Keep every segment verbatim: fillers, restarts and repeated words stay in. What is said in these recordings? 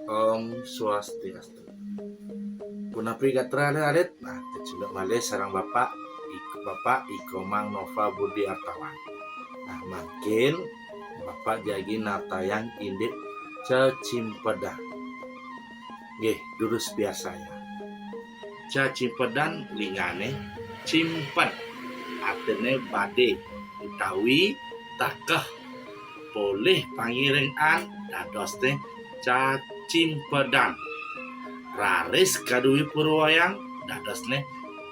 Om Swastiastu. Punapi gatra alit-alit? Nah, kecunduk malih sareng Bapak, Iko, Bapak Iko Mang Nova Budi Artawan. Nah, mangkin Bapak jagi nartayang indik cecimpedan. Nggih, durus piarsayang. Cecimpedan linggané cimped, artiné badé utawi takeh. Polih pangiringan dadosné cacimpedan. Raris kadué purwayang dadosné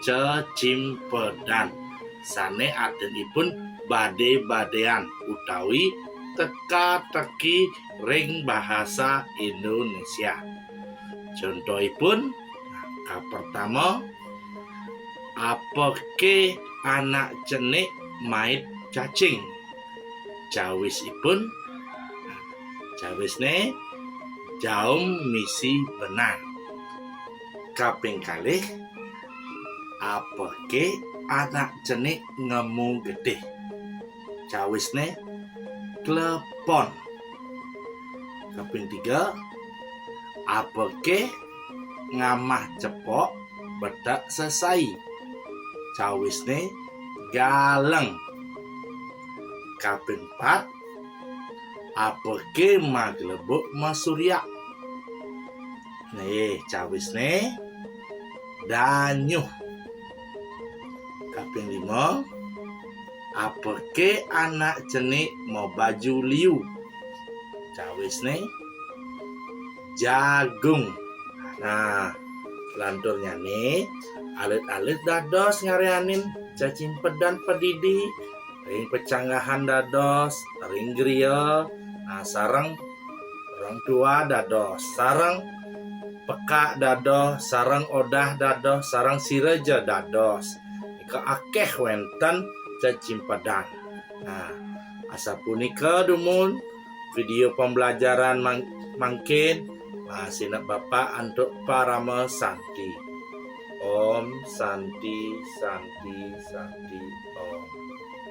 cecimpedan. Sané artinipun badé-badéan utawi teka-teki ring bahasa Indonesia. Contohipun, nah, kapertama, apaké anak cenik mait cacing? Cawisipun, nah, cawisné jaum misi benang. Kaping kalih, apaké anak cenik ngemu getih? Cawisné klepon. Kaping tiga, apaké ngamah cepok betek sesai? Cawisné galeng. Kaping pat, apaké maglebuk masuryak? Nih, cawisné danyuh. Kaping lima, apaké anak cenik mabaju liu? Cawisné jagung. Nah, lanturnyané alit-alit dados ngaryanin cecimpedan padidi ring pacanggahan dados, ring griya, nah, sareng orang tua dados, sareng pekak dados, sareng odah dados, sareng siraja dados. Nika akéh wénten cecimpedan. Nah, asapunika dumun video pembelajaran mang-, mangkin, nah, sineb Bapak antuk parama santi. Om Santi, Santi, Santi, Om.